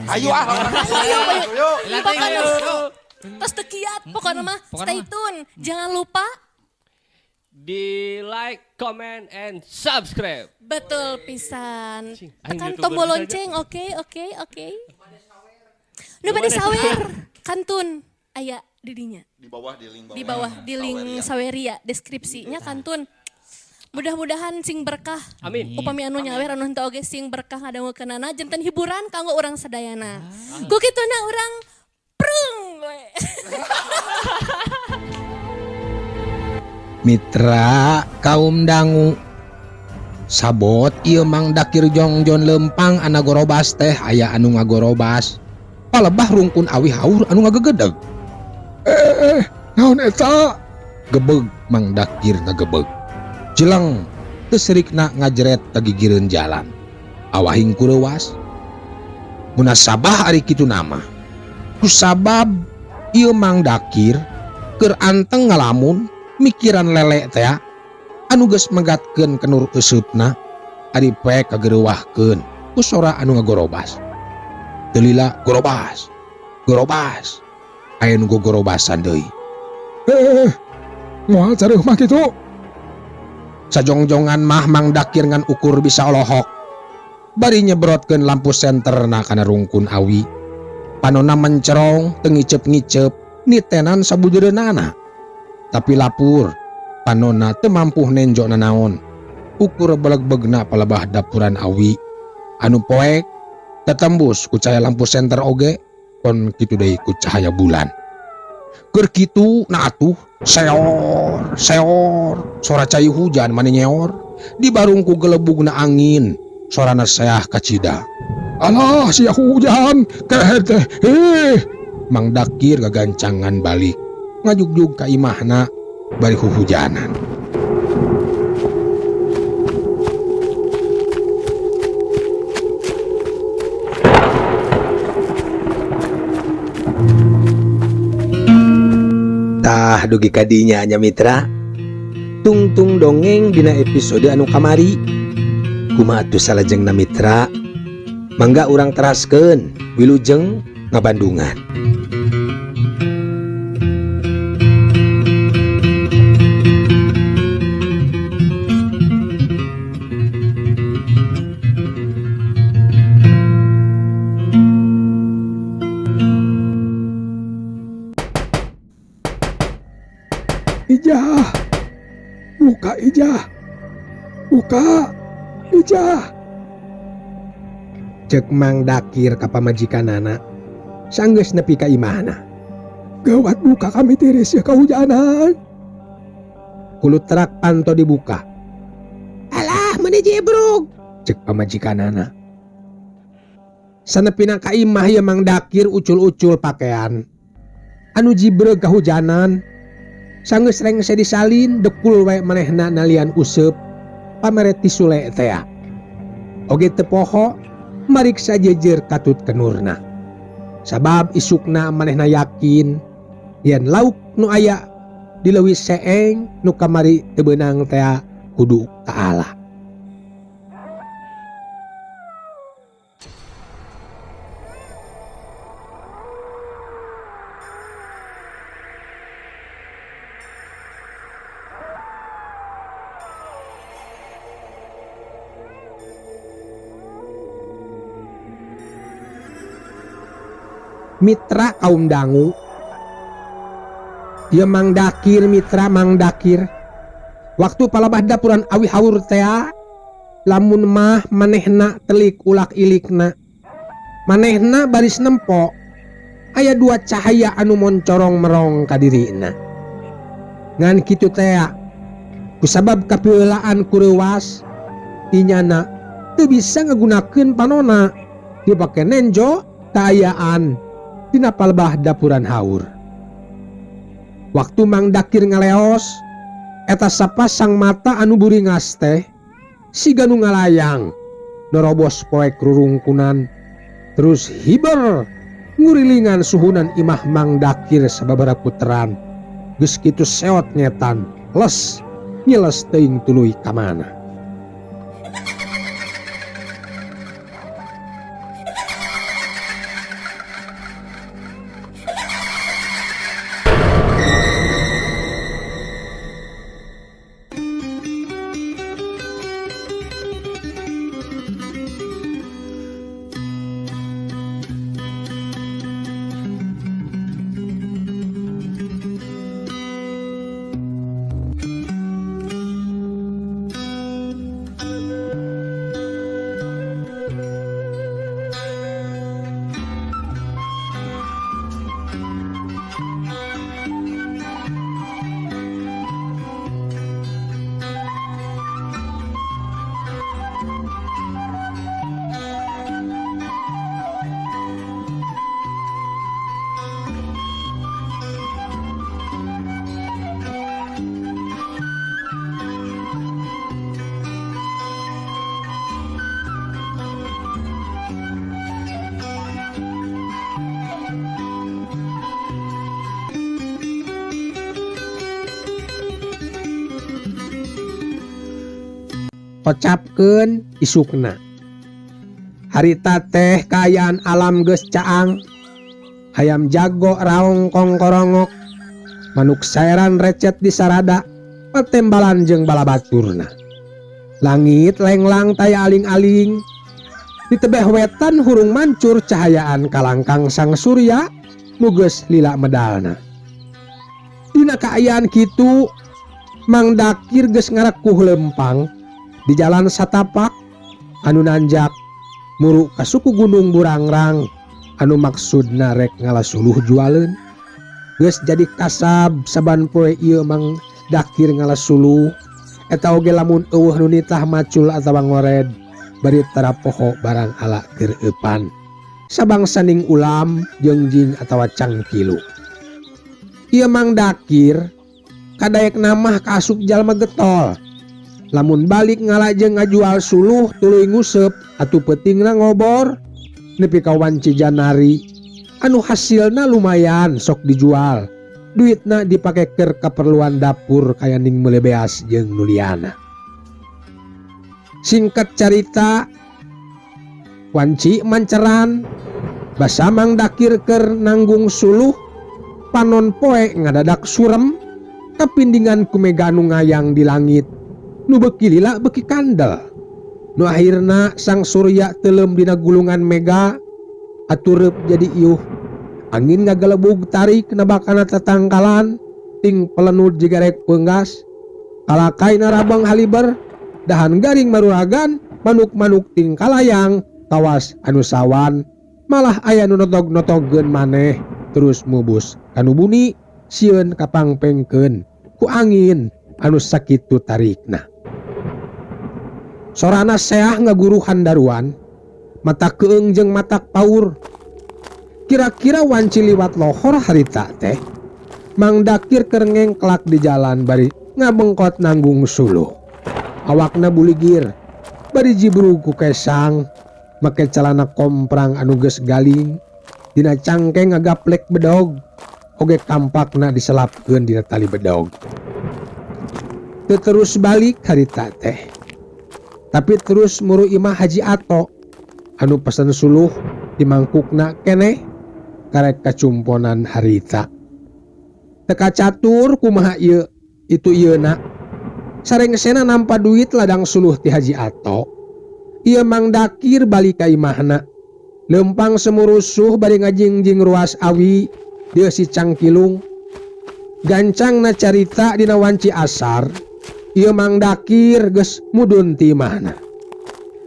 Ayo ah. Ayo, ayo. Ayo. Pokoknya tos teu kiat, pokoknya mah stay tune. Jangan lupa Di like, comment, and subscribe. Betul pisan. Cing, aing Tekan YouTuber tombol bisa aja. lonceng, oke, oke, oke. Nu bade sawer, kantun aya di dinya. Di bawah di link bawah. Di bawah di link Saweria. Saweria deskripsinya kantun. Mudah-mudahan sing berkah. Amin. Upami anu nyawer anu henteu oge sing berkah ngadangukeunana janten hiburan kanggo urang sadayana. Ku kituna urang prung we. Mitra kaum dangu sabot ieu Mang Dakir Jongjon lempang ana gorobas teh aya anu ngagorobas palebah rungkun awi haur anu ngagegedeg. Naon eta gebeg Mang Dakir ngagebeg jeleng teu serikna ngajeret ka gigireun jalan awahing kureuwas munasabah ari kitu nama kusabab ieu Mang Dakir keur anteng ngalamun mikiran lele teh anu geus megatkeun kenur euseupna ari poek kagereuwahkeun ku sora anu ngagorobas teu lila gorobas gorobas aya nu gogorobasan deui. Moal careuh mah kitu sajongjongan mah Mang Dakir ngan ukur bisa olohok bari nyebrotkeun lampu senterna kana rungkun awi panona mencerong teu ngiceup-ngiceup nitenan sabujureunana tapi lapur panona teu mampuh nenjo nanaon ukur belegbegna palebah dapuran awi anu poek tetembus ku cahaya lampu senter oge kon kitu deui ku cahaya bulan keur kitu na atuh seor seor sora cai hujan mani nyeor di barungku gelebugna angin sorana seah kacida alah sia hujan kehed teh ih Mang Dakir gagancangan balik ngajugjug ka imahna bari huhujanan. Tah dugi ka dinya nya mitra tungtung dongeng dina episode anu kamari kumaha atuh salajengna mitra mangga urang teraskeun wilujeng ngabandungan. Ijah, buka Ijah, buka Ijah. Cek Mang Dakir ka pamajikanana, sanggeus nepi ka imahna. Gawat buka kami tiris ya kahujanan. Kulutrak panto dibuka. Alah, meni jibrug. Cek pamajikanana. Sanepina ka imah ya Mang Dakir ucul-ucul pakaian. Anu jibreg kahujanan. Sanggeus rengse disalin dekul wae manehna nalian useup pamere tisule tea. Oge teu poho mariksa jejer katut kenurna. Sabab isukna manehna yakin yen lauk nu aya di leuwih seeng nu kamari teu beunang tea kudu kaala. Mitra kaum dangu ya Mang Dakir, mitra Mang Dakir waktu palabah dapuran awi haur tea lamun mah manehna telik ulak ilikna manehna baris nempo aya dua cahaya anu moncorong merong ka dirina ngan kitu tea kusabab kapieulaan kureuwas inyana teu bisa ngagunakeun panona dipake nenjo kaayaan dina palebah dapuran haur. Waktu Mang Dakir ngaleos eta sapasang mata anu buringas teh siga nu ngalayang nerobos poek rurungkunan terus hiber ngurilingan suhunan imah Mang Dakir sababaraha puteran geus kitu seot ngetan les nyiles teuing tuluy ka mana. Kocapkeun isukna. Harita teh kaayaan alam geus caang. Hayam jago raong kongkorongok. Manuk saeran recet di sarada, patembalan jeung balabaturna. Langit lenglang taya aling-aling. Di tebeh wetan hurung mancur cahayaan kalangkang sang surya nu geus lila medalna. Dina kaayaan kitu Mang Dakir geus ngarekuh lempang di jalan satapak anu nanjak muru ka suku Gunung Burangrang anu maksudna rek ngalasuluh jualeun. Geus jadi kasab saban poe ieu Mang Dakir ngalasuluh eta oge lamun eueuh nu nitah macul atawa ngored bari tara poho barang ala keur eupan sabangsaning ulam jengjing atawa cangkilu. Ieu Mang Dakir kadaek namah kaasup jalma getol. Lamun balik ngala jeung ngajual suluh tuluy nguseup atuh peutingna ngobor nepi ka wanci janari anu hasilna lumayan sok dijual. Duitna dipake keur kaperluan dapur kaya ning meuli beas jeung nu liana. Singkat carita wanci manceran basa Mang Dakir keur nanggung suluh panon poe ngadadak surem kapindingan ku mega nu ngayang di langit nu beuki lila beuki kandel. Nu akhirna sang surya teuleum dina gulungan mega atureup jadi iuh. Angin ngagelebug tarik nabakana tatangkalan ting pelenud jiga rek peunggas. Kalakai narabang haliber dahan garing maruragan manuk-manuk ting kalayang kawas anu sawan malah aya nu notog-notogkeun maneh terus mubus kanu buni sieun kapangpengkeun ku angin anu sakitu tarikna. Sorana seah ngaguruhan daruan mata keung jeung matak paur. Kira-kira wanci liwat lohor harita teh Mang Dakir keur ngengklak di jalan bari ngabengkot nanggung suluh. Awakna buligir bari jibrug ku kesang make calana komprang anu geus galing dina cangkeng ngagaplek bedog oge kampakna diselapkeun dina tali bedog. Teu terus balik harita teh tapi terus muru imah Haji Ato anu pesen suluh dimangkukna keneh karek kacumponan harita. Teka catur kumaha ieu itu ieuna. Sarengsena nampa duit ladang suluh ti Haji Ato. Ieu Mang Dakir balik ka imahna. Lempang semurusuh bari ngajingjing ruas awi dieu si cangkilung. Gancangna carita dina wanci asar. Ieu Mang Dakir geus mudun ti imahna.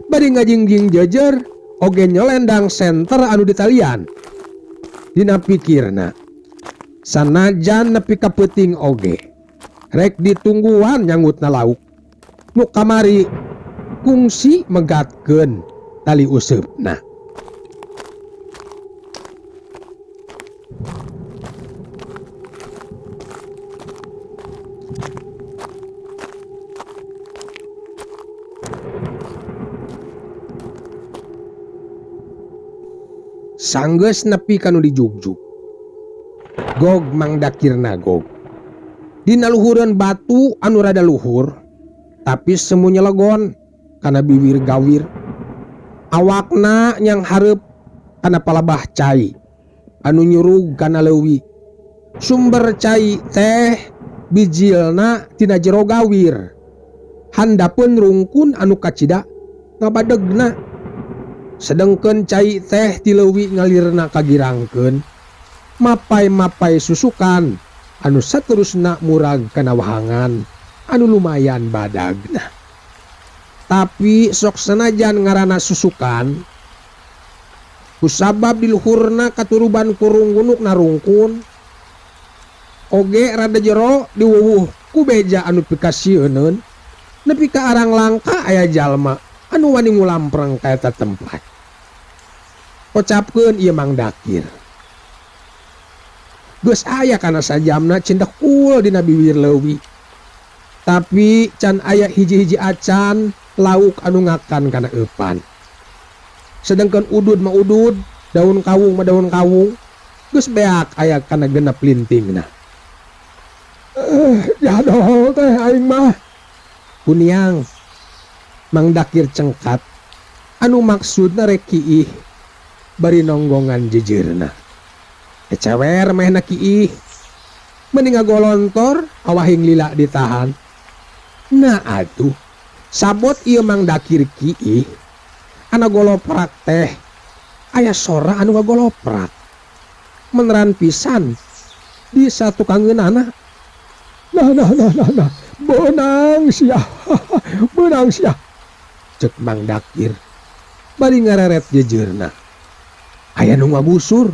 Bari ngajingjing jejer oge nyolendang senter anu ditalian. Dina pikirna sanajan nepi ka peuting oge rek ditungguan nyangutna lauk nu kamari kungsi megatkeun tali useupna. Sanggeus nepi kanu dijugjug. Gog Mang Dakir nagog. Dina luhureun batu anu rada luhur, tapi semuanya legon kana biwir gawir. Awakna nyang hareup kana palabah cai anu nyurug kana leuwi. Sumber cai teh bijilna tina jero gawir. Handapeun rungkun anu kacida ngabadegna. Sedengkeun cai teh ti leuwi ngalirna kagirangkeun mapai-mapai susukan anu saterusna murag kana wahangan anu lumayan badagna. Tapi sok sanajan ngaranna susukan kusabab di luhurna katuruban kurung gunuk narungkun oge rada jero diwuwuh ku beja anu pikasieuneun nepi ka arang langka aya jalma anu wani ngulampreng ka eta tempat. Kocapkeun ieu Mang Dakir. Geus aya kana sajamna cindekul dina biwir leuwi. Tapi can aya hiji-hiji acan lauk anu ngakan kana eupan. Sedengkeun udud mah udud, daun kawung mah daun kawung, geus beak aya kana genep lintingna. Jadol teh aing mah. Kuniang. Mang Dakir cengkat anu maksudna rek kiih bari nonggongan jejeurna. Kecewer mehna kiih. Mending ngagolontor awahing lila ditahan. Nah atuh sabot ieu Mang Dakir kiih ana goloprak teh aya sora anu ngagoloprak. Meneran pisan di satukangeunana. Nah nah nah nah nah beunang sia. Beunang sia. Cek Mang Dakir bari ngareret jejeurna. Aya nu ngabusur.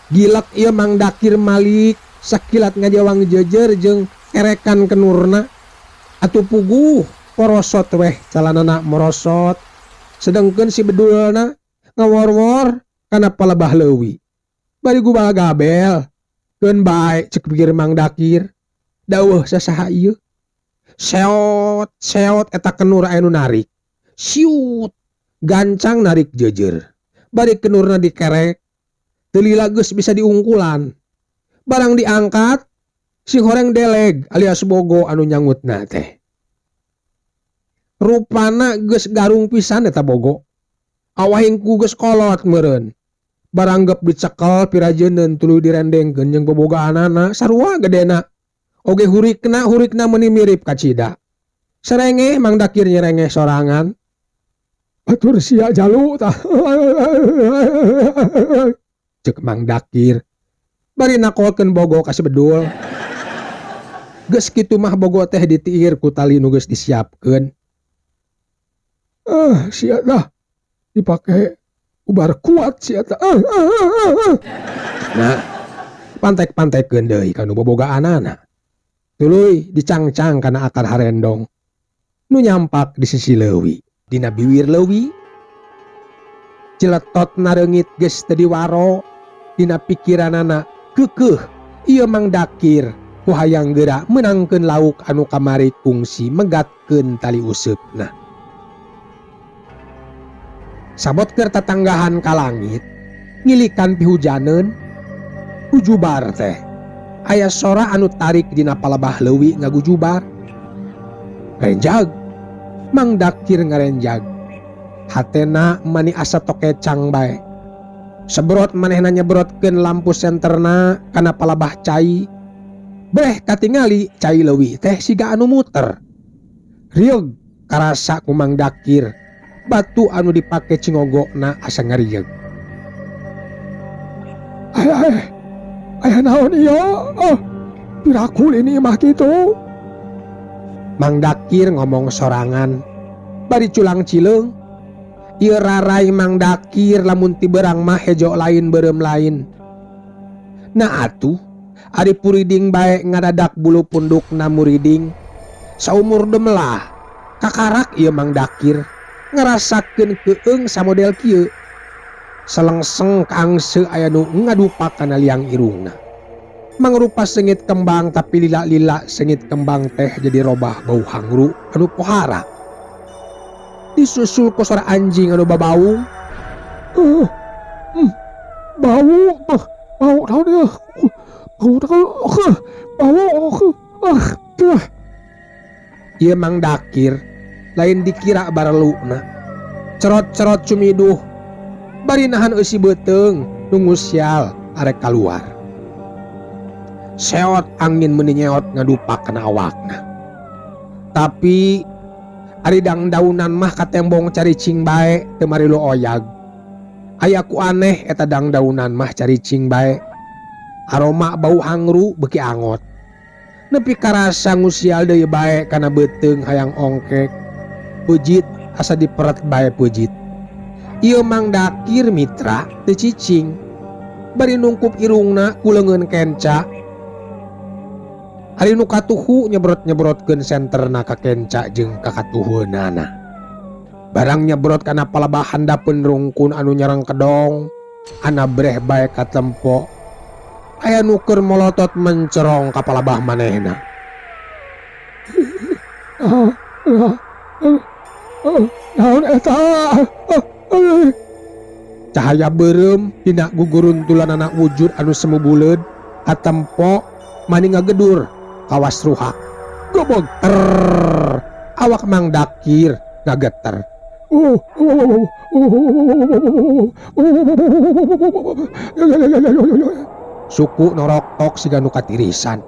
Gilak ieu Mang Dakir malik sakilat ngajawang jejer jeung kerekan kenurna. Atuh puguh porosot weh calanana merosot. Sedengkeun si bedulna ngawor-wor kana palebah leuwi. Bari gubal gabel. Keun bae cek pikir Mang Dakir. Daweuh sasaha ieu. Seot seot eta kenur aya nu narik. Siut gancang narik jejer. Bari kenurna dikerek. Teu lila geus bisa diungkulan. Barang diangkat si horeng deleg alias bogo anu nyangutna teh. Rupana geus garung pisan eta bogo. Awahing ku geus kolot meureun. Barang gep dicekel pirajeuneun tuluy direndengkeun jeung bobogaanana sarua gedena. Oge hurikna hurikna meuni mirip kacida. Serengeh Mang Dakir nyerengeh sorangan. Batur sia jalu tah. Cek Mang Dakir bari nakolkeun bogo ka si bedul. Geus kitu mah bogo teh ditiir ku tali nu geus disiapkeun. Ah, sia dah dipake ubar kuat sia tah. Ah, ah, ah, ah. Nah, pantek-pantekkeun deui ka nu bobogaanana. Tuluy dicangcang kana akar harendong nu nyampak di sisi leuwi. Dina biwir leuwi ciletot nareungit geus teu diwaro. Dina pikiranana keukeuh ieu Mang Dakir ku hayang geura meunangkeun lauk anu kamari kungsi megatkeun tali useupna. Sabot keur tatanggahan ka langit ngilikan pihujaneun hujubar teh. Aya sora anu tarik dina palebah leuwi ngagujubar. Renjag Mang Dakir ngarenjag. Hatena mani asa tokecang bae. Sebrot manehna nyebrotkeun lampu senterna kana palebah cai. Breh katingali cai leuwih teh siga anu muter. Rieug karasa ku Mang Dakir. Batu anu dipake cingogona asa ngarieug. Ay, ay, aya naon ieu? Oh, pirakul ini mah kitu. Mang Dakir ngomong sorangan bari culang cileung. Ieu rarai Mang Dakir lamun ti berang mah hejo lain beureum lain. Nah atuh ari puriding bae ngadadak bulu pundukna muriding. Saumur demelah kakarak ieu Mang Dakir ngarasakeun keung samodel kieu. Selengseng kaangse aya nu ngadupak kana liang irungna. Mangrupa sengit kembang tapi lila-lila sengit kembang teh jadi robah bau hangru anu pohara. Disusul ku suara anjing anu babaung. Bau, bau naon ieu? Bau naon? Bau, ah, tuh. Ieu Mang Dakir lain dikira bareluna. Cerot-cerot cumiduh bari nahan eusi beuteung nu ngusial arek kaluar. Seot angin meuni nyeot ngadupak kana awakna. Tapi ari dangdaunan mah katembong caricing bae teu marilu oyag. Aya ku aneh eta dangdaunan mah caricing bae. Aroma bau hangru beuki angot. Nepi karasa ngusial deui bae kana beuteung hayang ongkek. Peujeut asa diperet bae peujeut. Ieu Mang Dakir mitra teu cicing. Bari nungkup irungna ku leungeun kenca. Ari nu katuhu nyebrot-nyebrotkeun senterna ka kenca jeung kakatuhueunana. Barang nyebrot kana palebah handapeun rungkun anu nyereng kedong, ana breh bae katempo. Aya nu keur molotot mencerong ka palebah manehna. Naon eta? Cahaya beureum dina guguruntulanana wujud anu semu buleud katempo mani ngagedur kawas ruhak. Gobog ter awak Mang Dakir Ngageter. Oh, oh, oh, oh, Suku noroktok siga nu katirisan.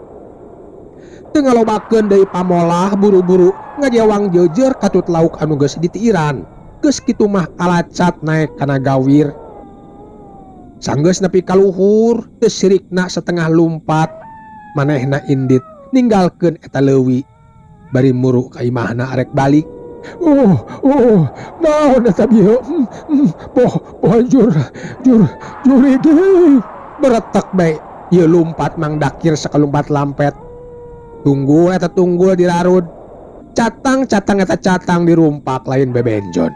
Teu ngalobakeun deui pamolah buru-buru ngajewang jeujeur katut lauk anu geus ditiiran. Geus kitu mah kalacat naek kana gawir. Sanggeus nepi ka luhur teu sirikna setengah lumpat. Manehna indit ninggalkeun eta leuwi. Bari muru ka imahna arek balik. Oh, oh, naon eta bieu? Boh, boh jur, jur, jurig. Beretek bae ieu lumpat Mang Dakir sakalumpat lampet. Tunggul eta tunggul dirarud. Catang-catang eta catang dirumpak lain bebenjon.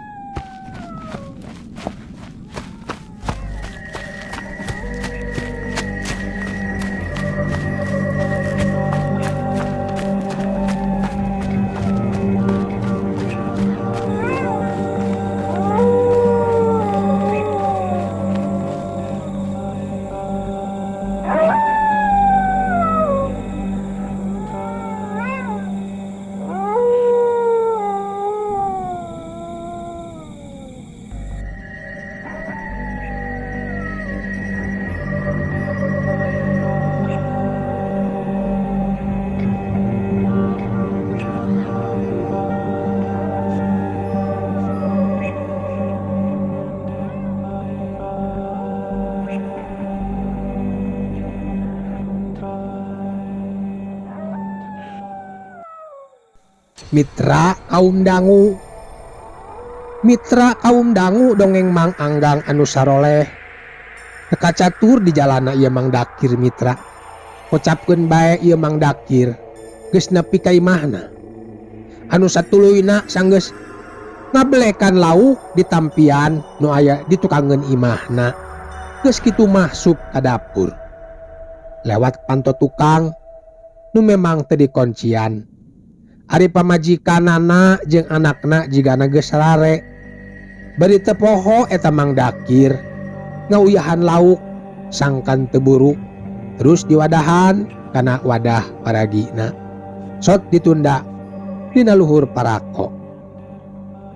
Mitra kaum dangu, mitra kaum dangu dongeng Mang Anggang anu saroleh. Teu kacatur di jalana ieu Mang Dakir mitra. Kocapkeun bae ieu Mang Dakir geus nepi ka imahna. Anu satuluyna sanggeus ngabelekan lauk di tampian nu aya di tukangeun imahna. Geus kitu masuk ka dapur. Lewat panto tukang nu memang teu dikoncian. Ari pamajikanana jeung anakna jigana geus rare. Bari teu poho eta Mang Dakir ngauyahan lauk sangkan teu buruk terus diwadahan kana wadah paragina. Sot ditunda dina luhur parako.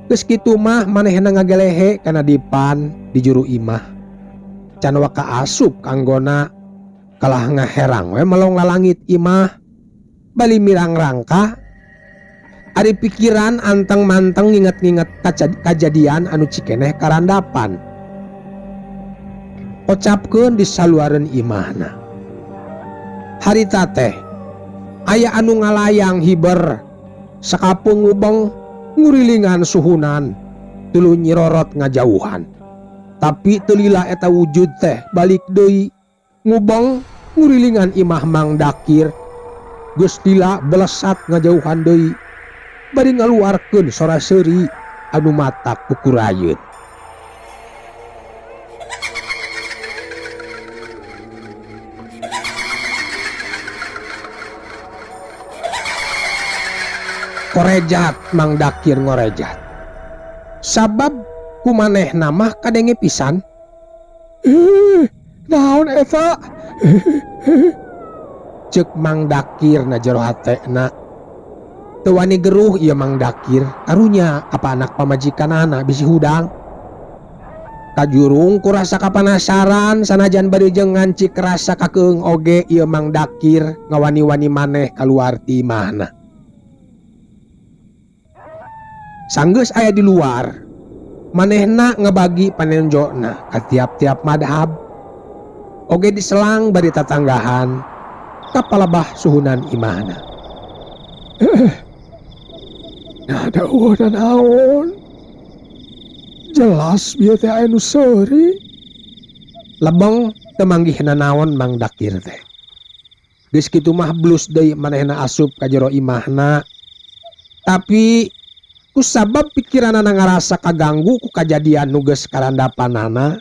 Geus kitu mah manehna ngagelehe kana dipan di juru imah. Can waka asup kanggona kalah ngaherang we melong lalangit imah bali mirang rangka. Ari pikiran anteng-manteng nginget-nginget kajadian anu cikeneh karandapan. Kocapkeun di saluareun imahna. Harita teh aya anu ngalayang hiber sakapeung ngubeng ngurilingan suhunan tuluy nyirorot ngajauhan. Tapi teu lila eta wujud teh balik deui ngubeng ngurilingan imah Mang Dakir. Geus lila belesat ngajauhan deui. Bari ngaluarkeun sora seuri anu matak kukurayeun. Korejat Mang Dakir ngorejat. Sabab kumanehna mah kadenge pisan. Ih, naon eta? Ceuk Mang Dakir na jero hatena. Teu wani geruh ieu Mang Dakir, karunya apa anak pamajikanana bisi hudang. Kajurung ku rasa kapanasaran sanajan bari jeung ngancik rasa kakeung oge ieu Mang Dakir ngawani-wani maneh kaluar ti imahna. Sanggeus aya di luar, manehna ngebagi panenjona ka tiap-tiap madhab. Oge diselang bari tatanggahan ka palebah suhunan imahna. Nah, ada eueuh naon. Jelas bieu teh aya nu seuri. Lebeng teu manggih nanaon Mang Dakir teh. Geus kitu mah blus deui manehna asup ka jero imahna. Tapi ku sabab pikiranana ngarasa kaganggu ku kajadian nu geus karandapanana,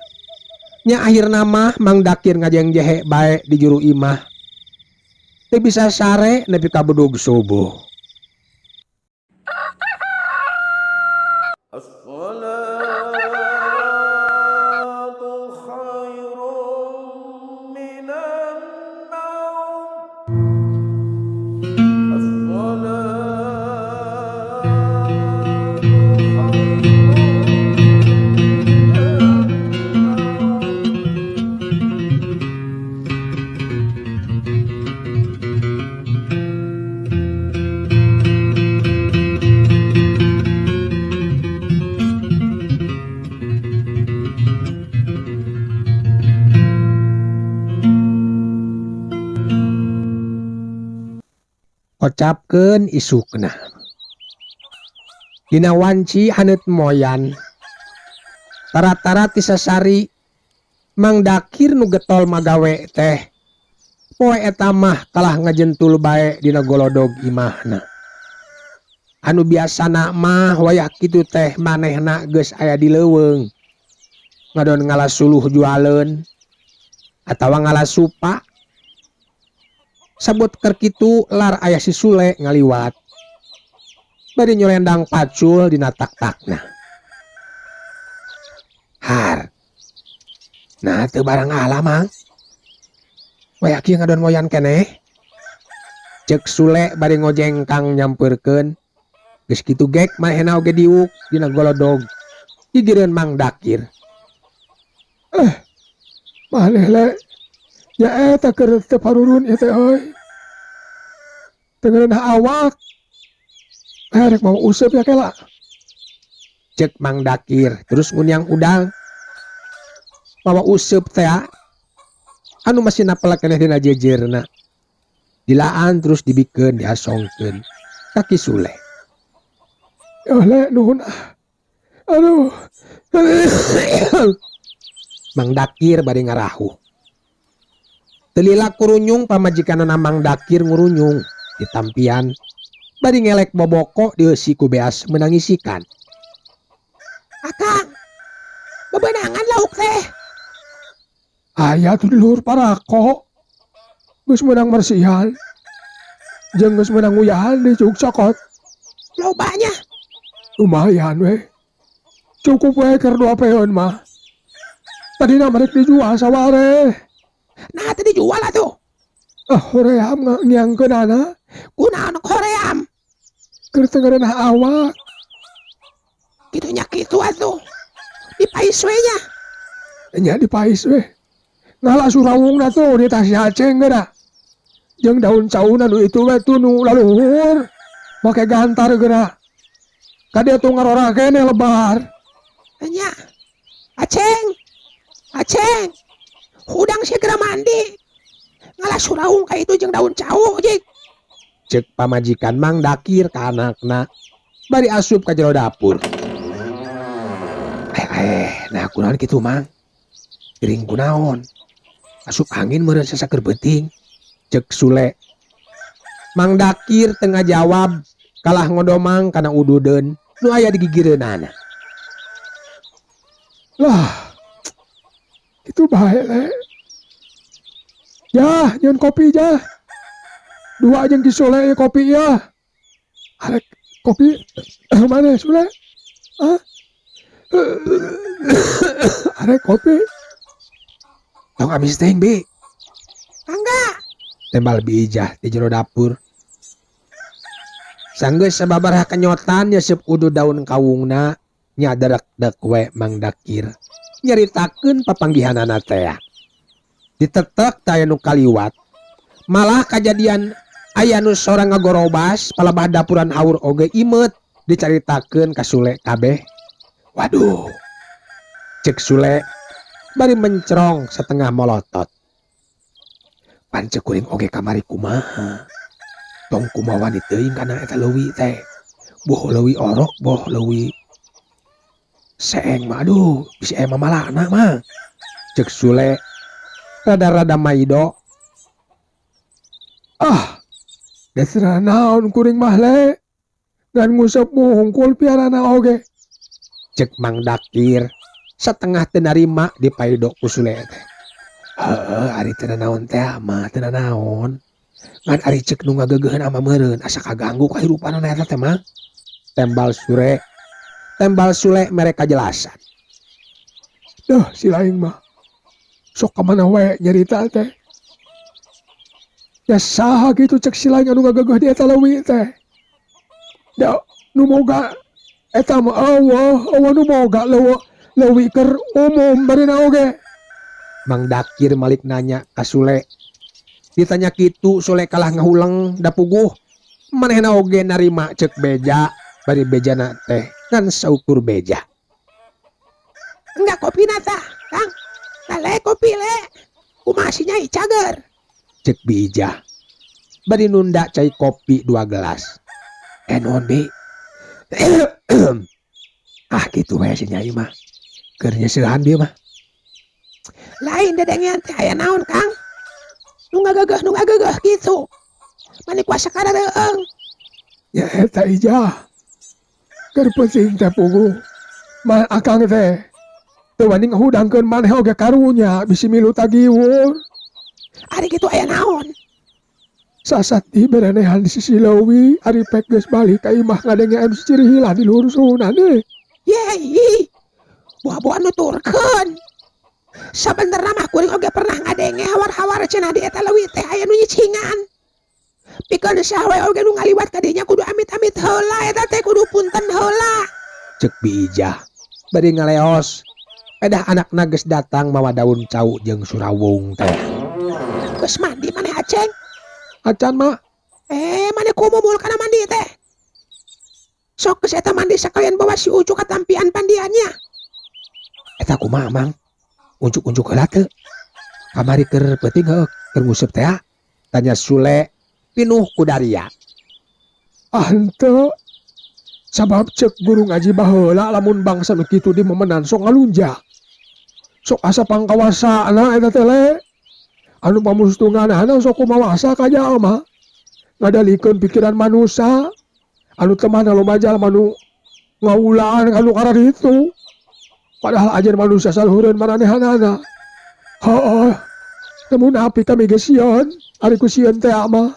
nya akhirna mah Mang Dakir ngajengjehe bae di juru imah. Teu bisa sare nepi ka bedug subuh. Kocapkeun isukna. Dina wanci haneut moyan. Tara-tara ti sasari Mang Dakir nu getol magawe teh. Poe eta mah kalah ngajentul bae dina golodog imahna. Anu biasana mah wayah kitu teh manehna geus aya di leuweung. Ngadon ngala suluh jualeun atawa ngala supa. Sabot keur kitu lar aya si Sule ngaliwat. Bari nyolendang pacul dina tak-takna. Har. Nah teu barang ala Mang. Wayah kieu ngadon moyan keneh. Cek Sule bari ngojengkang nyampeurkeun. Geus kitu gek manehna oge diuk dina golodog. Gigireun Mang Dakir. Maneh le. Ya eta keur teu parurun ieu teh euy. Teu ngeunah awak. Rek mau useup ya kela. Cek Mang Dakir terus nguniang udang. Mawa useup teh anu masih napel keneh dina jejerna. Dilaan terus dibikeun diasongkeun. Kaki Sule. Yo le nuhun. Aduh. Mang Dakir bari ngarahuh. Teu lila kurunyung pamajikanana Mang Dakir ngurunyung ditampian bari ngelek boboko dieusi ku beas meunang ngisikan. Akang, bebenangan lauk teh. Aya tuh di luhur parako. Geus meunang mersihan. Jeung geus meunang nguyahan di cuk cokot. Lobanya. Lumayan we. Cukup we keur 2 peun mah. Tadina mah rek dijual saware. Nah tadi dijual atuh. Ah, hoream ngiangkeunana. Kunaon hoream? Keur teu ngeunah awak. Kitu nya kitu atuh. Dipais we nya. Nya dipais we. Ngala surawungna tuh di tas aceng geura. Jeung daun cauna nu itu we tuh nu laluhur. Make gantar geura. Kadieu tuh ngarora keneh lebar. Nya. Aceng. Aceng. Hudang segera mandi. Ngalah suraung ka itu jeung daun cau jik. Cek pamajikan Mang Dakir ka anakna. Bari asup ka jero dapur. Nah kunaon kitu Mang? Gering kunaon? Asup angin meureun sasaker beuting. Cek Sule. Mang Dakir tengah jawab kalah ngodomang kana ududeun nu aya di gigireunana. Lah. Itu bae le. Yah, nyeun kopi jah. 2 jeung Ki Sule kopi ya. Arek kopi mana Sule? Hah? Arek kopi. Tong amis teh, Bi. Angga. Tembal Bi Ijah di jero dapur. Sanggeus sababaraha kenyotan nyesep udu daun kawungna nya derek-dek we Mang Dakir. Nyaritakeun papanggihanana teh. Ditetek teh aya nu kaliwat. Malah kajadian aya nu sorang ngagorobas palebah dapuran haur oge imeut dicaritakeun ka Sule kabeh. Waduh. Cek Sule bari mencerong setengah molotot. Pan cek kuring oge kamari kumaha. Tong kumaha wani teuing kana eta leuwi teh. Boh leuwi orok, boh leuwi seeng mah aduh, bisi aya mamalana mah. Cek Sule rada-rada maido. Ah, dasar naon kuring mah le. Ngan ngusap hungkul piarana oge. Cek Mang Dakir setengah teu narima dipaido ku Sule teh. Heeh, ari teu naon teh mah teu naon. Ngan ari cek nu ngageugeun ama meureun asa kaganggu kahirupanana eta teh mah. Tembal Sule. Tembal Sule mere kajelasan. Duh, si lain mah. Sok ka mana we nyarita teh. Ya saha gitu cek si lain anu ngageugeun di eta leuwi teh. Da nu moga eta mah Allah, Allah nu moga leuwi keur umum barina oge. Mang Dakir malik nanya ka Sule. Ditanya kitu Sule kalah ngahuleng da puguh. Manehna oge narima cek beja, bari bejana teh ngan saukur beja. Enggak kopi nata, Kang. Lale kopi le. Kumaha si Nyai cager. Cek Bi Ijah. Bari nunda cai kopi 2 gelas. Nuhun Bi. Ah kitu we si Nyai mah. Keur nyeusehan bieu mah. Lain dedengean teh aya naon Kang? Nu ngagegeh kitu. Mani kuasa karareung. Ya eta Ijah. Keur penting teh puguh. Mah akang teh teu wani ngahudangkeun maneh oge karunya bisi milu tagiwur. Ari kitu aya naon? Sasat di berenehan di sisi leuwi ari pek geus balik ka imah ngadenge anu cirihilah di luhur suhunan deui. Yeay, buah-buah nuturkeun. Sabenerna mah kuring oge pernah ngadenge hawar-hawar cenah di eta leuwi teh aya nu nyicingan. Pikeun saha we oge nu ngaliwat ka dinya kudu amit-amit heula eta teh kudu punten heula. Ceuk Bi Ijah bari ngaleos. Pedah anakna geus datang mawa daun cau jeung surawung teh. Geus mandi maneh Aceng? Acan mak. Maneh kumumul kana mandi teh. Sok geus eta mandi sakalian bawa si Ucu ka tampian pandiannya. Eta kumaha Mang? Unjuk-unjuk heula teu? Kamari keur peuting heuh, keur nguseup teh. Tanya Sule pinuh ku daria. Ah henteu. Sabab ceuk guru ngaji baheula lamun bangsa nu kitu di memenan sok ngalunjak. Sok asa pangkawasana eta teh le. Anu pamustunganana sok kumawasa ka jalma. Ngadalikeun pikiran manusa. Anu temahna loba jalma nu ngaulaan ka nu kararitu. Padahal ajar manusia saluhureun maranehanana. Heuh. Teu munafik kami geus sieun, ari ku sieun teh mah.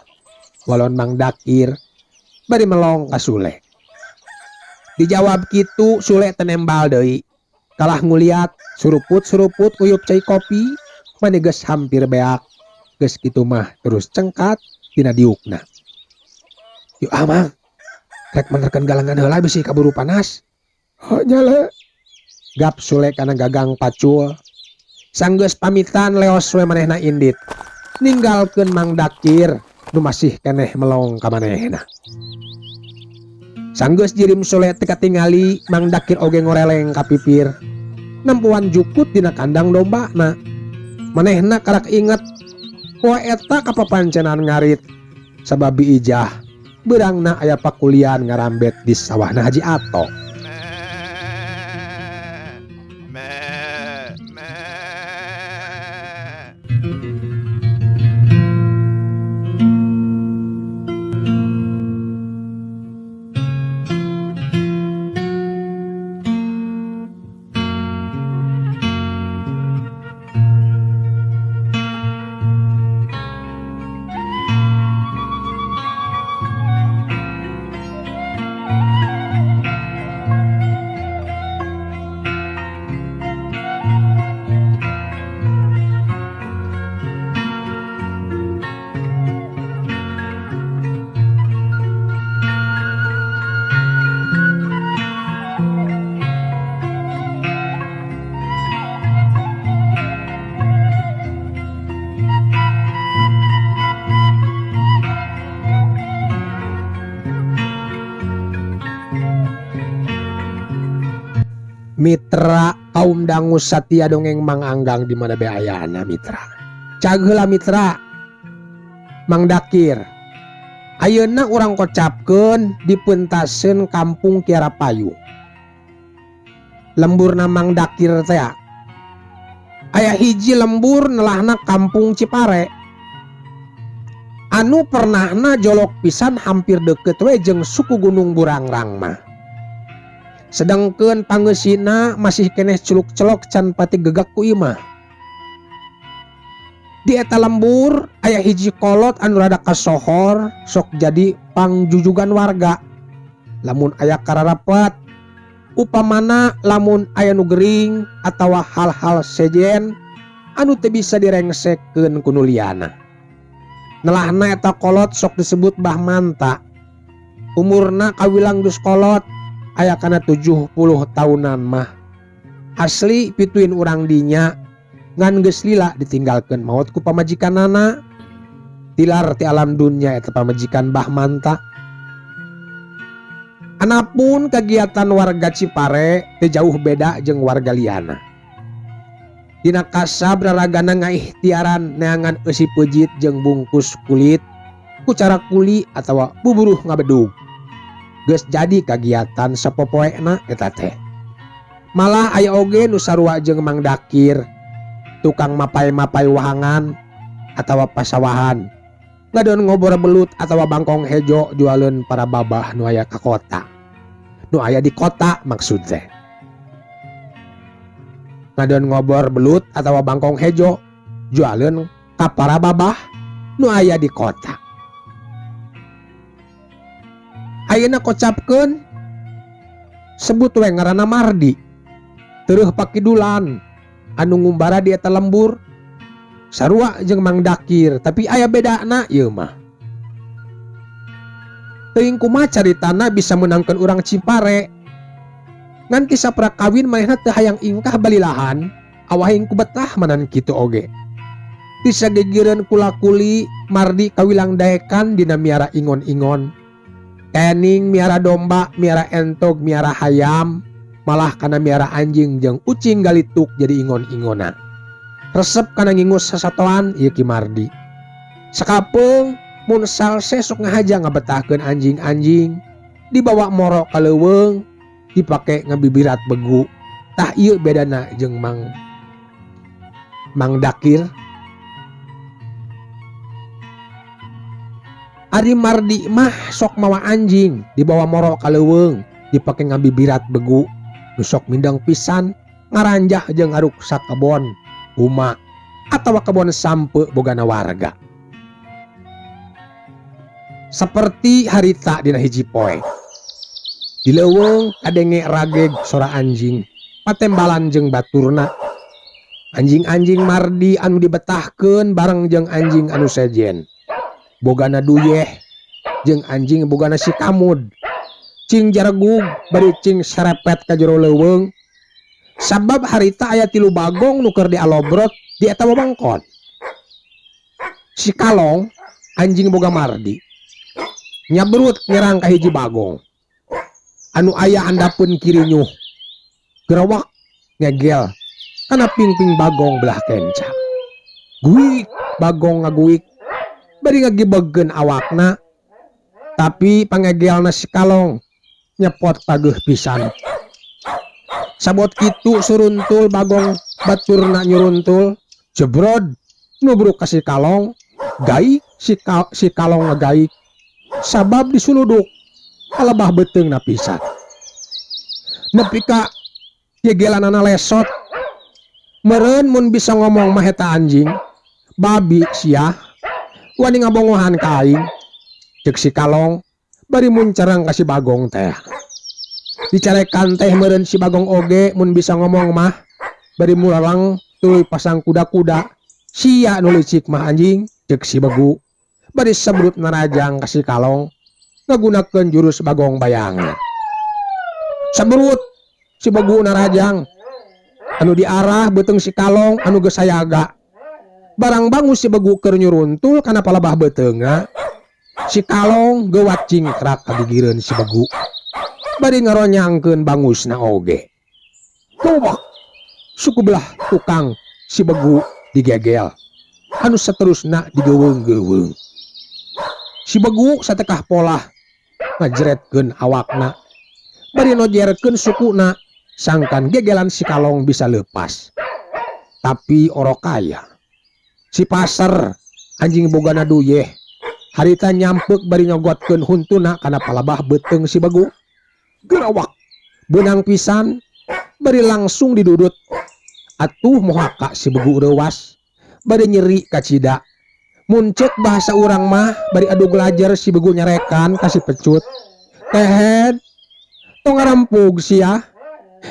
Walon Mang Dakir bari melong ka Sule. Dijawab kitu Sule tenembal deui. Kalah nguliat suruput-suruput uyup cai kopi, mani geus hampir beak. Geus kitu mah terus cengkat tina diukna. Yuk ah Mang, rek menerkeun galengan heula bisi kaburu panas. Heuh nya le. Gap Sule kana gagang pacul. Sanggeus pamitan leos we manehna indit. Ninggalkeun Mang Dakir nu masih keneh melong ka manehna. Sanggeus jirim Sule teu katingali, Mang Dakir oge ngoreleng ka pipir. Nempuan jukut dina kandang dombana. Manehna karak inget poe eta kapapancenan ngarit. Sabab Bi Ijah beurangna aya pakulian ngarambet di sawahna Haji Ato. Mitra kaum dangu satia dongeng Mang Anggang di mana be ayana mitra. Cageula mitra Mang Dakir. Ayeuna urang kocapkeun dipuntaseun kampung Kiara Payung. Lemburna Mang Dakir teh aya hiji lembur nelahna kampung Cipare. Anu pernahna jolok pisan hampir deket we jeung suku Gunung Burangrang mah. Sedangkeun pangeusina masih keneh culuk-celok can pati gegak ku imah. Di eta lembur aya hiji kolot anu rada kasohor sok jadi pangjujugan warga. Lamun aya kararapet, upamana lamun aya nu gering atawa hal-hal sejen anu teu bisa direngsekeun ku nu liana. Nelahna eta kolot sok disebut Bah Manta. Umurna kawilang geus kolot, aya kana 70 tahunan mah. Asli pituin urang dinya ngan geus lila ditinggalkeun maot ku pamajikanana. Tilar ti alam dunya eta pamajikan Bah Manta. Anapun kegiatan warga Cipare teu jauh beda jeung warga liana. Dina kasab raragana ngaihtiaran neangan eusi peujit jeung bungkus kulit Ku cara kuli atawa buburuh ngabedug. Geus jadi kagiatan sapopoena eta teh. Malah aya oge nu sarua jeung Mang Dakir, tukang mapai-mapai wahangan atawa pasawahan. Ngadon ngobor belut atawa bangkong hejo jualeun para babah nu aya ka kota. Nu aya di kota maksud teh. Ngadon ngobor belut atawa bangkong hejo jualeun ka para babah nu aya di kota. Ayeuna kocapkeun sebut we ngaranna Mardi. Tereuh pakidulan anu ngumbara di eta lembur sarua jeung Mang Dakir, tapi aya bedana ieu mah. Teuing kumaha caritana bisa meunangkeun urang Cipare. Ngan kisah prakawin manehna teu hayang ingkah balilahan, awahing ku betah manan kitu oge. Tisa gegireun kula-kuli Mardi kawilang daekan dina miara ingon-ingon. Kening miara domba, miara entog, miara hayam, malah kana miara anjing jeung ucing galituk jadi ingon-ingonan. Resep kana ngingus sasatoan ieu Ki Mardi. Sakapeung mun salse sok ngahaja ngabetahkeun anjing-anjing, dibawa moro ka leuweung, dipake ngabibirat begu. Tah ieu bedana jeung Mang Dakir. Ari Mardi mah sok mawa anjing dibawa moro ka leuweung, dipake ngabibirat begu. Nu sok mindeng pisan ngaranjah jeung ngaruksak kebon uma atawa kebon sampe bogana warga. Seperti harita dina hiji poe. Di leuweung kadenge rageg sora anjing, patembalan jeung baturna. Anjing-anjing Mardi anu dibetahkeun bareng jeung anjing anu sejen. Bogana duyeh jeung anjing bogana si Kamud. Cing jaregug bari cing serepet ka jero leuweung. Sabab harita aya 3 bagong nu keur dialobrot di eta wewengkon. Si Kalong anjing boga Mardi nyabrut nyerang ka hiji bagong anu aya handapeun kirinyuh. Gerowak ngegel kana pingping bagong belah kenca. Guik bagong ngaguik bari ngagibegkeun awakna, tapi pangegelna si Kalong nyepot pageuh pisan. Sabot kitu suruntul bagong baturna nyuruntul, jebrod nubruk ka si Kalong, gaik si Kalong ngagaik sabab disuluduk kalebah beuteungna pisan. Nepi ka gegelanana lesot. Meureun mun bisa ngomong mah eta anjing, babi sia, wani ngabongohan ka aing. Ceuk si Kalong bari muncereng ka si Bagong teh. Dicarekan teh meureun si Bagong oge mun bisa ngomong mah bari mulalang tuluy pasang kuda-kuda. Sia nu licik mah anjing, ceuk si Begu bari sebrut narajang ka si Kalong ngagunakeun jurus Bagong bayangan. Sebrut si Begu narajang anu diarah beuteung si Kalong anu geus sayaga. Barang bangus si Begu keur nyuruntul kana palebah beuteungna, si Kalong geuwat cingkrak kagigireun si Begu bari ngaronyangkeun bangusna oge. Tobak suku belah tukang si Begu digegel anu saterusna digeuweung-geuweung. Si Begu satekah polah ngajeretkeun awakna bari nojerkeun sukuna sangkan gegelan si Kalong bisa lepas. Tapi orok kaya si Pasar anjing bogana duyeh harita nyampek bari nyogotkeun huntuna kana palabah beuteung si Begu. Gerawak beunang pisan bari langsung didudut. Atuh mohaka si Begu reuwas bari nyeri kacida. Mun ceuk bahasa urang mah bari adu gelajer si Begu nyarekan ka si Pecut. Tehed tong ngarampug sia.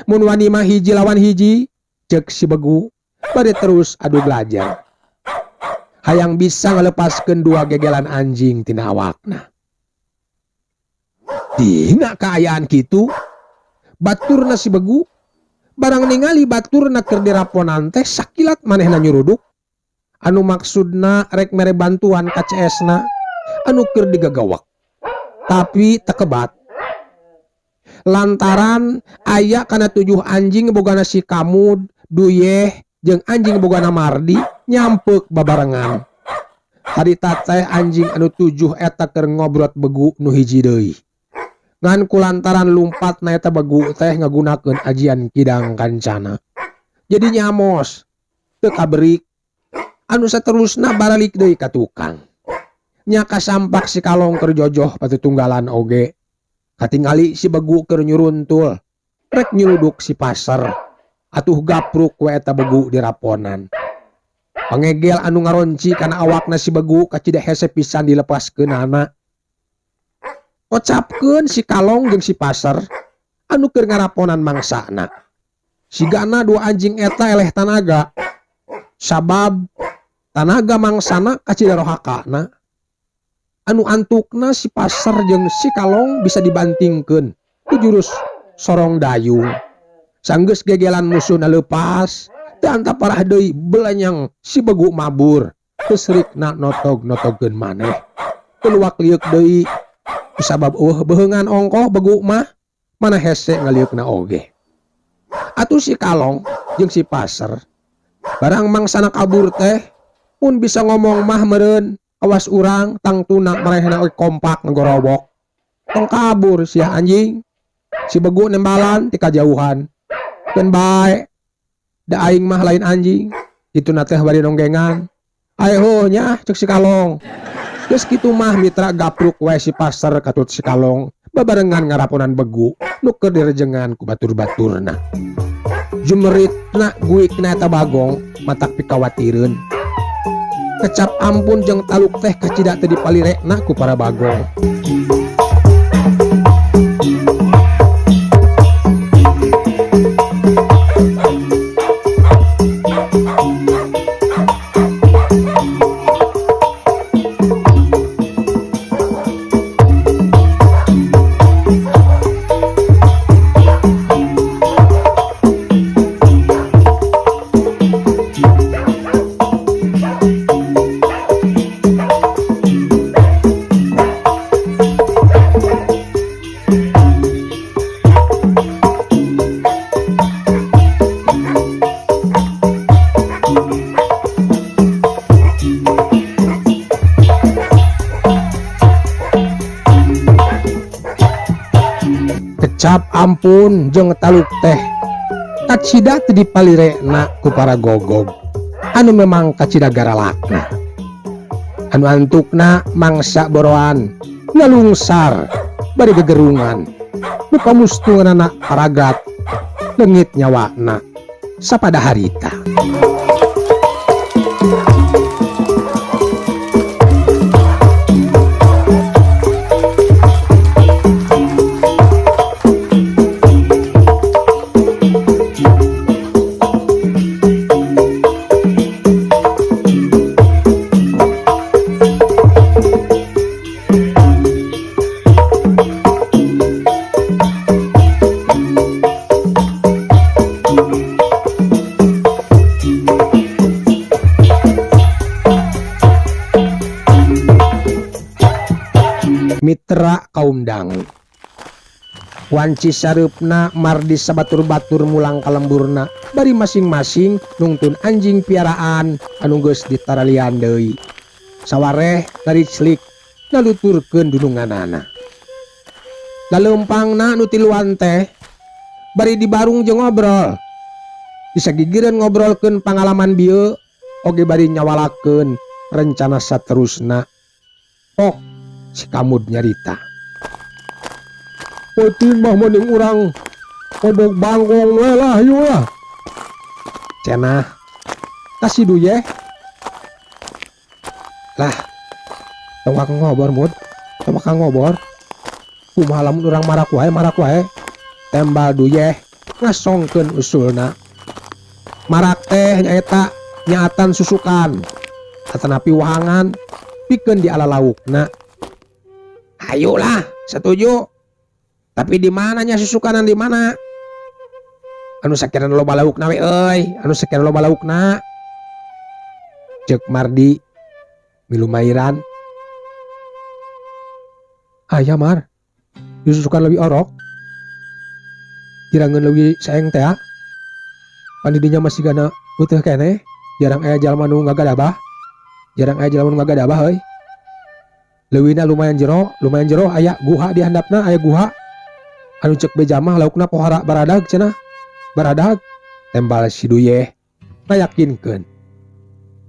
Mun wani mah hiji lawan hiji ceuk si Begu bari terus adu gelajer. Hayang bisa ngalepaskeun dua gegelan anjing tina awakna. Dina kaayaan kitu baturna si Begu barang ningali baturna keur diraponan teh sakilat manehna nyuruduk anu maksudna rek mere bantuan ka CS-na anu keur digagawak. Tapi tekebat lantaran aya kana 7 anjing bogana si Kamud, Duyeh jeung anjing bogana Mardi nyampeuk babarengan. Harita teh anjing anu 7 eta keur ngobrot begu nu hiji deui. Ngan kulantaran lumpatna eta begu teh ngagunakeun ajian kidang kancana. Jadi nyamos teu kaberik. Anu saterusna baralik deui ka tukang. Nya kasampak si Kalong keur jojoh patutunggalan oge. Katingali si begu keur nyuruntul, rek nyuluduk si Pasar. Atuh gapruk we eta begu diraponan. Pangegel anu ngaronci kana awakna si begu kacida hese pisan dilepaskeunana. Kocapkeun si Kalong jeung si Pasar anu keur ngaraponan mangsana. Sigana dua anjing eta eleh tanaga. Sabab tanaga mangsana kacida rohakana. Anu antukna si Pasar jeung si Kalong bisa dibantingkeun ku jurus sorong dayung. Sanggeus gegelan musuhna leupas, teu antap parah deui belanyang si begu mabur. Kesrikna notog-notogeun maneh. Keluak lieuk deui kusabab eueuh beheungan ongkoh begu mah mana hese ngalieukna oge. Atuh si Kalong jeung si Pasar barang mangsana kabur teh mun bisa ngomong mah meureun awas urang tangtuna marehna oge kompak ngagorobok. Tong kabur sia anjing. Si begu nembalan ti kajauhan. Keun bae. Da aing mah lain anjing. Kituna teh bari nonggengan. Ayo nya cek si Kalong. Geus kitu mah mitra gapruk wae si Pasar katut si Kalong babarengan ngaraponan begu nu keur direjengan ku batur-baturna. Jumeritna guikna eta bagong matak pikawatireun. Kecap ampun jeung taluk teh kacida teu dipalirekna ku para bagong. Kecap ampun jeung taluk teh kacida teu dipalirekna ku para gogog anu memang kacida garalakna. Anu antukna mangsa boroan nalungsar bari gegerungan nu pamustunganana paragat leungit nyawana sapada harita. Mitra kaum dangu wanci sareupna mardi sabatur-batur mulang kalemburna bari masing-masing nungtun anjing piaraan anu geus ditaralian deui. Sawareh nariclik naluturkeun dununganana. Laleumpangna nu tiluan teh bari dibarung jeung ngobrol. Disagigireun ngobrolkeun pangalaman bieu oge bari nyawalakeun rencana saterusna. Oh, si Kamud nyarita. Peuting mah mending urang kodok bangkong we lah yeuh lah. Cenah kasih duyeh. Lah, tong akang ngobor mud, tong akang ngobor. Kumaha lamun urang marak wae. Tembal duyeh ngasongkeun usulna. Marak teh nyaeta nyaatan susukan atanapi wahangan pikeun di ala laukna. Ayolah, setuju. Tapi di mananya susukanan di mana? Anu sakirana loba laukna we euy, anu sakirana loba laukna. Ceuk Mardi milumairan. Aya Mar, disusukan lebih orok. Jirangeun leuwih saeng teh. Pan di dinya masih gana putih keneh, jarang aya jalma nu ngagadabah. Jarang aya jelema nu ngagadabah euy. Leuwihna lumayan jero aya guha di handapna, aya guha. Anu cek beja mah laukna pohara baradag cenah. Baradag tembal si Duyeh ngayakinkeun.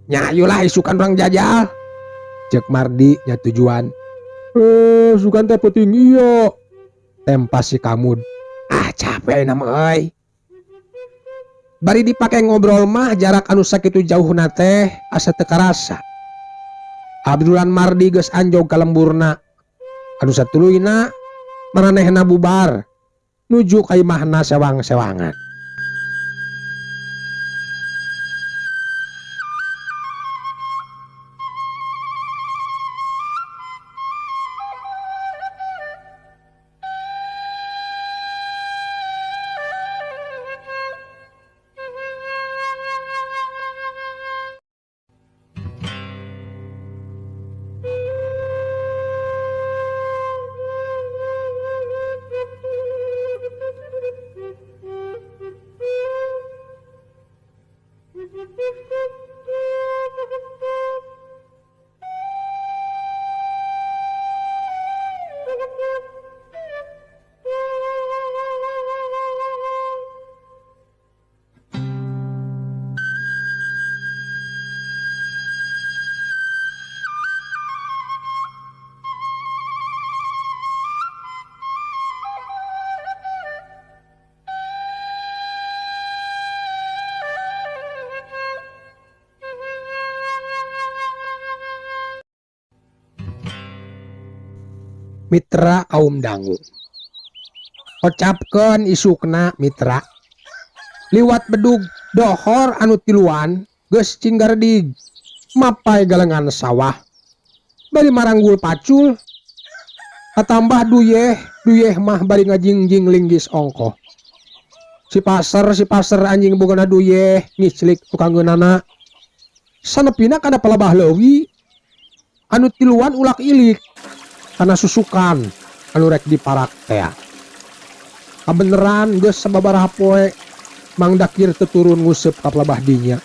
Nya ayolah isukan urang jajal. Cek Mardi nya tujuan. Sugan teh peuting ieu. Tempas si Kamud. Ah capek ayeuna mah euy. Bari dipake ngobrol mah jarak anu sakitu jauhna teh asa teu karasa. Abdulan Mardi geus anjog ka lemburna. Anu satuluyna maranehna bubar nuju ka imahna sewang-sewangan. Mitra kaum dangu. Kocapkeun isukna mitra. Liwat bedug dohor anu tiluan geus cinggaredig mapai galengan sawah. Bari maranggul pacul. Katambah duyeh, duyeh mah bari ngajingjing linggis ongkoh. Si pasar anjing bogana duyeh ngiclik tukangeunana. Sanepina kana palebah leuwi anu tiluan ulak ilik. Kana susukan anu rek diparak tea. Kabeneran geus sababaraha poe Mang Dakir teu turun nguseup ka palebah dinya.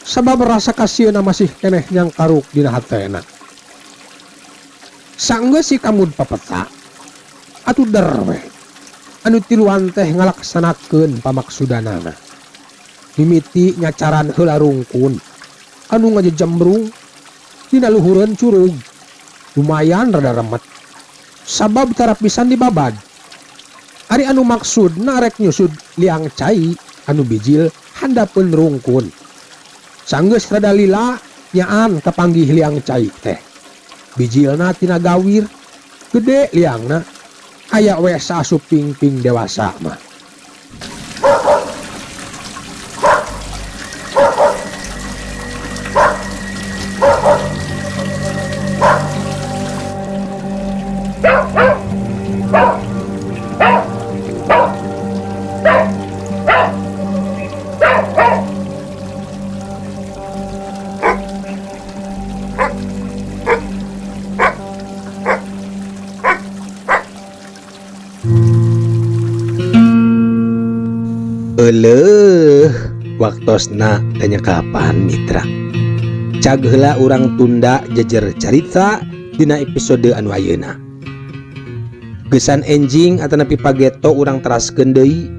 Sabab rasa kasieuna masih keneh nyangkaruk dina hatena. Sanggeus si Kamud papeta atuh der we. Anu tiluan teh ngalaksanakeun pamaksudanana. Mimiti nyacaran heula rungkun anu ngajejembrung dina luhureun curug. Lumayan rada remet sabab tara pisan dibabad. Ari anu maksudna rek nyusud liang cai anu bijil handapeun rungkun. Sanggeus rada lila nyaan kapanggih liang cai teh. Bijilna tina gawir, gede liangna, aya we saasup pingping dewasa mah. Eleuh, waktosna tanya kapan mitra. Cag heula urang tunda jejer carita dina episode anu ayeuna. Gesan enjing atanapi pageto urang teraskeun deui.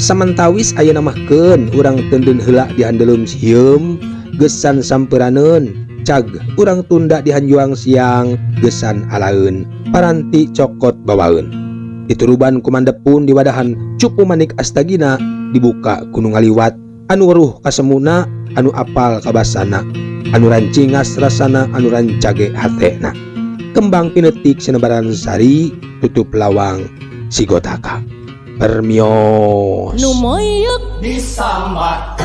Samentawis ayeuna mah keun urang teundeun heula di handeleum sieum, gesan sampeuraneun. Cag urang tunda di hanjuang siang, gesan alaeun, paranti cokot bawaeun. Dituruban kumandepun di wadahan cupu manik astagina dibuka ku nu ngaliwat anu weruh kasemuna anu apal kabasana anu rancingas rasana anu rancage hatena kembang pinetik sinebaran sari tutup lawang sigotaka permios nu moyok disambat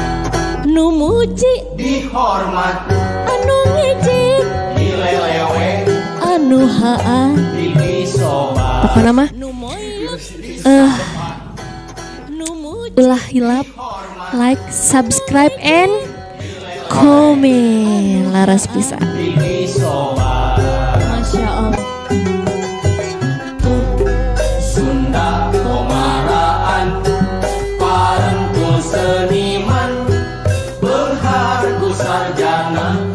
nu muji dihormat anu ngejek dilelewe anu haa disobat pokona mah ulah hilap like, subscribe, and komen. Laras pisan. Masya Allah. Sunda komaraan parentul seniman beunghar ku sarjana.